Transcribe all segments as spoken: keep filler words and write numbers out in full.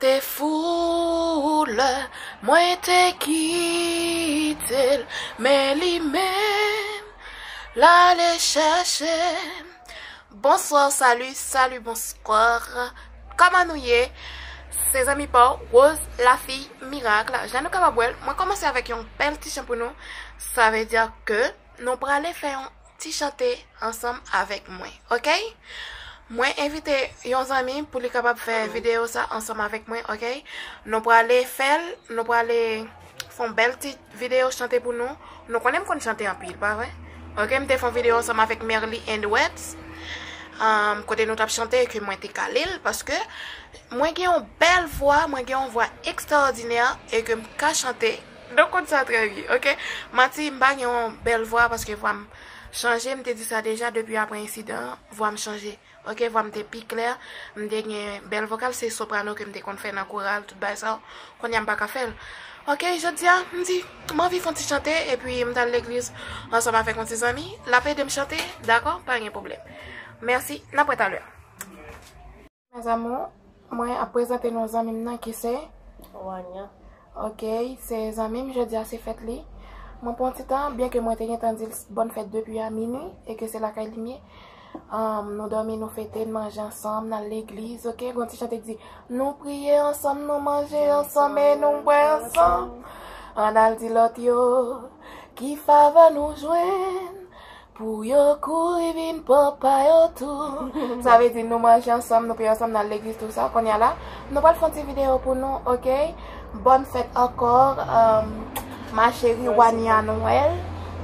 Te fou lè mwen te kite l, men li menm l ale chèche m. Bonsoir, salut, salut, bonsoir. Kòman nou ye? Se zanmi pa w, Rose, la fille miracle. Jan nou kapab wè l, mwen kòmanse avèk yon bèl ti chan pou nou. Sa vle di ke nou prale fè yon ti chante ansanm avèk mwen, oke? Mwen envite yon zanmi pou li kapab fè videyo sa ansanm avèk mwen, oke? Nou prale fè l, nou prale fè yon bèl ti videyo chante pou nou. Nou konnen m konn chante anpil, pa vre? Oke, m te fè yon videyo ansanm avèk Merly and Webs, um, kote nou t ap chante e ke mwen te kale l, paske mwen gen yon bèl vwa, mwen gen yon vwa ekstraòdinè e ke m ka chante. Nou konn sa trè byen, oke? Manti, m pa gen yon bèl vwa paske vwa m chanje, m te di sa deja depi apre ensidan an, vwa m chanje. Oke, vwa m te pi klè, m te gen bèl vokal, se soprano ke m te konn fè nan koral, tout bagay sa yo. Kounye a m pa ka fè l. Oke, jodi a, m di, m anvi fè yon ti chante, epi m t al legliz ansanm avèk yon ti zanmi, l ap ede m chante, dakò? Pa gen pwoblèm. Mèsi, n ap wè talè. Mes amours, mwen ap prezante nou zanmi m nan ki se Wanya. Oke, se zanmi m, jodi a se fèt li. Mwen pran ti tan, byen ke mwen te gentan di l bòn fèt depi a minui, e ke se lakay li m ye. Um, nou dòmi, nou fete, n manje ansanm, n al legliz, oke? Gon ti chante k di, nou priye ansanm, nou manje ansanm e nou bwè ansanm. Ann al di lòt yo ki favè nou jwenn, pou yo kouri vin pran pa yo tou. Sa vle di nou manje ansanm, nou priye ansanm, n al legliz, tou sa. Kounye a la, nou pral fè yon ti videyo pou nou, oke? Bòn fèt ankò, um, ma chérie Wania Noël.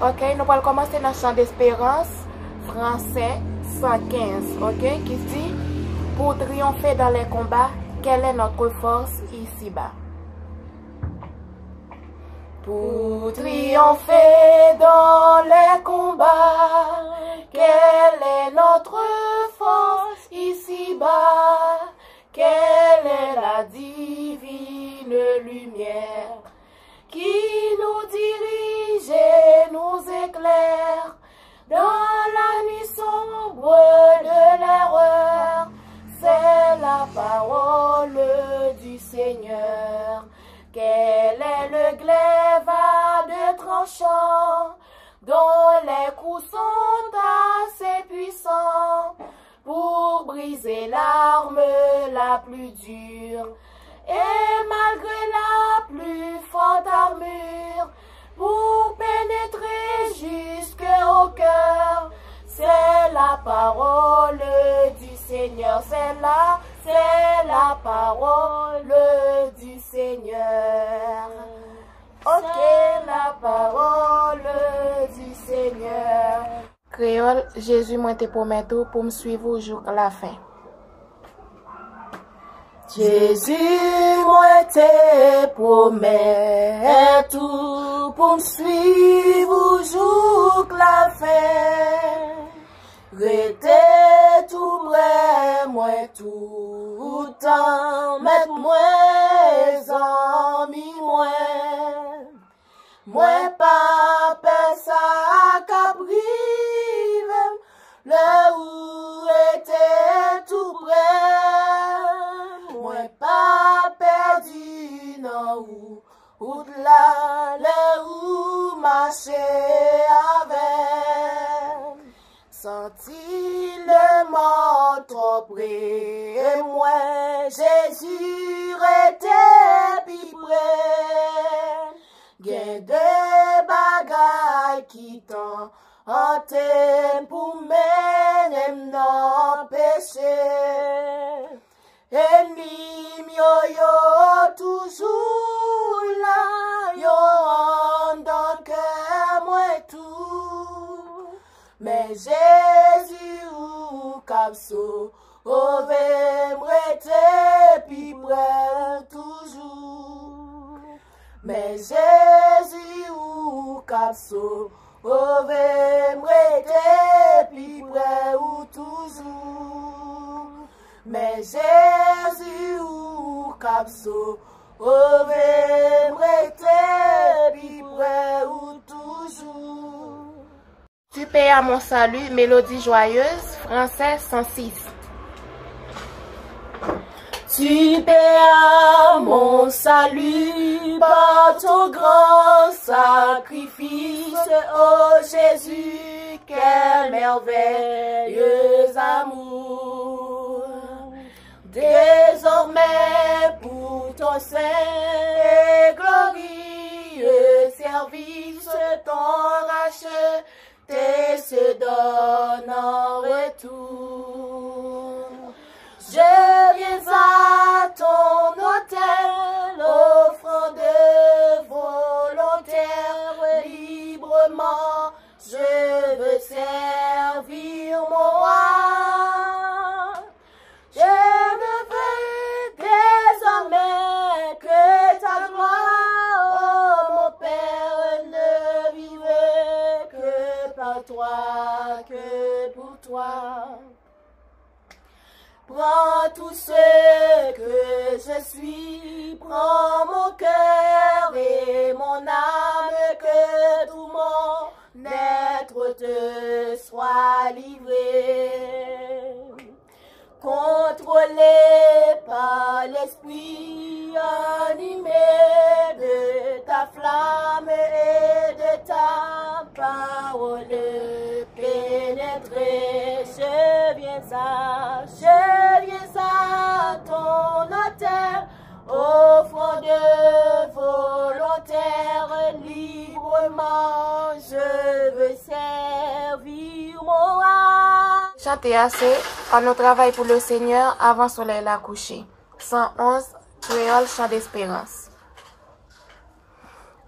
Oke, nou pral kòmanse nan Chant d'Espérance, fransè san kenz, oke, ki di, pour triompher dans les combats, quelle est notre force ici-bas? Pour triompher dans les combats, quelle est notre force ici-bas? Quelle est la divine lumière qui nous dirige et nous éclaire dans la nuit sombre de l'erreur? C'est la parole du Seigneur. Quel est le glaive à deux tranchants dont les coups sont assez puissants pour briser l'arme la plus dure et malgré la plus forte armure, pour pénétrer jusqu'au cœur? C'est la parole du Seigneur, c'est la, c'est la parole du Seigneur. Ok, la parole du Seigneur. Kreyòl, Jezi, mwen te pwomèt ou pou m swiv ou jouk lafen. Jezi, mwen te pwomèt ou pou m swiv ou jouk lafen. Rete tou prè mwen toutan, mèt mwen, zanmi mwen. Mwen pa pè sa k ap rive m lè ou rete tou prè m. Mwen pa pèdi nan ou, wout la lè ou mache avè m. Santi lemò twò pre mwen, Jezi rete pi pre. Gen de bagay ki tante m pou mennen m nan peche. Ènmi m yo, yo toujou la, yo anndan kè mwen tou. Men Jezi ou k ap sove m, rete pi prè ou toujou. Men Jezi ou k ap sove m, rete pi prè ou toujou. Men Jezi ou k ap sove m, rete pi prè ou toujou. Tu payas mon salut, mélodie joyeuse, fransè san sis. Tu payas Salut par ton grand sacrifice, ô Jésus, quel merveilleux amour. Désormais pour ton saint et glorieux service, ton racheté se donne en retour. Je viens à ton autel, offrande volontaire, librement, je veux servir mon roi. Je ne veux désormais que ta gloire, ô mon Père, ne vivre que par toi, que pour toi. Prends tout ce que je suis, prends mon cœur et mon âme, que tout mon être te soit livré. Contrôlé par l'Esprit, animé de ta flamme et de ta parole, pénétré, je viens à, je viens à ton autel, offrande volontaire, librement, je veux servir mon roi. Chante a se An nou travay pou le Senyè avan solèy la kouche. San onz, Kreyòl, Chan Desperans.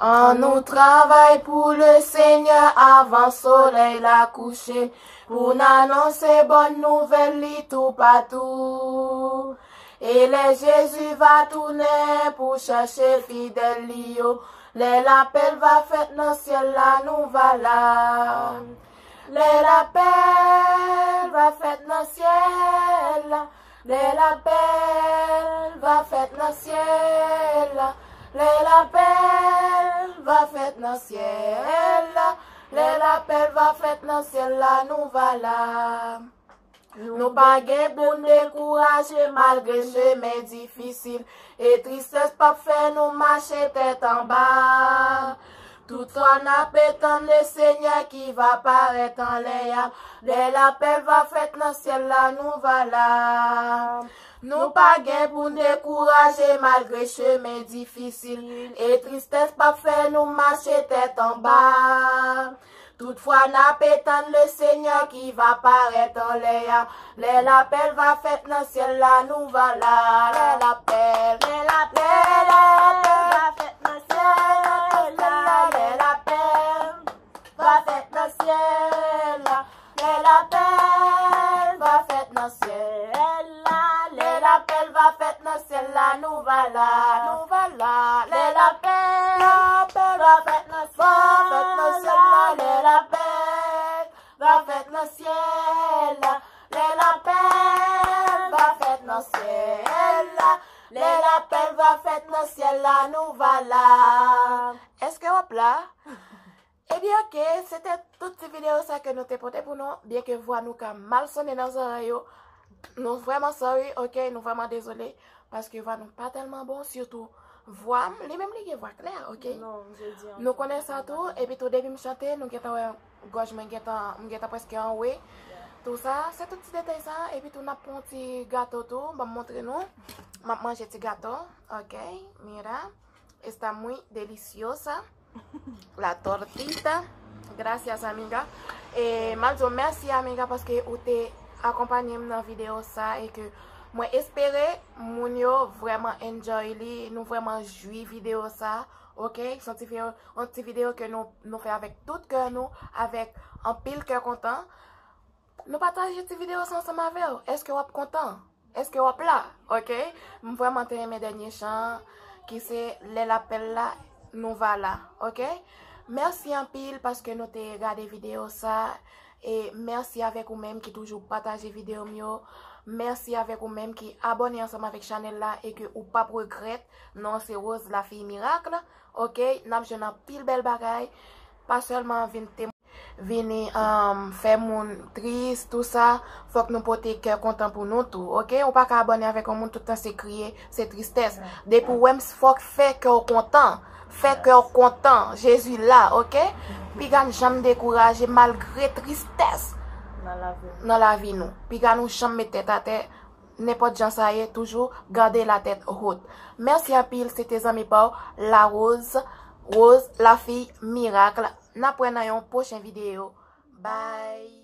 An nou travay pou le Senyè avan solèy la kouche, pou n anonse bòn nouvèl li toupatou. E lè Jezi va tounen pou chèche fidèl li yo, lè lapèl va fèt nan syèl la, nou va la. Lè lapèl va fèt nan syèl la, lè lapèl va fèt nan syèl la, lè lapèl va fèt nan syèl la, lè lapèl va fèt nan syèl la, nou va la. Nou pa gen pou n dekouraje malgre chemen difisil, e tristès p ap fè nou mache tèt anba. Toutfwa n ape tann le Senyè ki va parèt anlè a. Lè lapèl va fèt nan syèl la, nou va la. Nou pa gen pou n dekouraje malgre chemen difisil, e tristès p ap fè nou mache tèt anba. Toutfwa n ape tann le Senyè ki va parèt anlè a. Lè lapèl va fèt nan syèl la, nou va la. Lè lapèl, lè lapèl, lè lapèl va fèt nan syèl la, lè lapèl va fèt nan syèl la, lè lapèl va fèt nan syèl la, lè lapèl va fèt nan syèl la, nou va la, nou va la, lè lapèl va fèt nan syèl la, lè lapèl va fèt nan syèl la, lè lapèl va fèt nan syèl la, lè lapèl va fèt nan syèl la, nou va la. Èske w ap la? Ebyen, oke, se te tout ti videyo sa ke nou te pote pou nou, byen ke vwa nou ka mal sonnen nan zòrèy yo. Nou vrèman sorry, oke, nou vrèman dezole, paske vwa nou pa tèlman bon, sitou vwa m, li menm li gen vwa klè, oke? Non, m te di ankò. Nou konnen sa tou, epi tou depi m chante, nou gentan wè gòj mwen gentan, m gentan prèske anwe. Tou sa, se tout ti detay sa, epi tou n ap pran ti gato tou, ban m montre nou. M ap manje ti gato, oke, mira. Está muy deliciosa la tortita. Gracias, amiga. E m ap di w mèsi, amiga, paske ou te akonpanye m nan videyo sa e ke mwen espere moun yo vrèman enjoy li, nou vrèman jwi videyo sa, oke? Se yon ti videyo, yon ti videyo ke nou, nou fè avèk tout kè nou, avèk anpil kè kontan. Nou pataje ti videyo sa ansanm avè w. Èske w ap kontan? Èske w ap la? Oke? M vrèman te renmen dènye chan an, ki se Lè lapèl la, nou va la. Oke? Mèsi anpil paske nou te gade videyo sa. E mèsi avèk ou menm ki toujou pataje videyo m yo. Mèsi avèk ou menm ki abòne ansanm avèk chanèl la e ke ou p ap regrèt. Non, se Rose, la fille miracle. Oke? N ap jwenn anpil bèl bagay. Pa sèlman vin te vini um, fè moun tris, tou sa, fòk nou pote kè kontan pou nou tou, oke? Ou pa ka abòne avèk yon moun tout tan se kriye, se tristès. Depi w wè m fòk fè kè w kontan, fè kè w kontan, Jezi la, oke? Piga n janm dekouraje malgre tristès nan lavi nou. Piga nou janm met tèt atè, nenpòt jan sa ye, toujou gade latèt wot. Mèsi anpil, se te zanmi pa w, La Rose, Rose, la fille miracle. N ap wè nan yon pwochen videyo. Bye!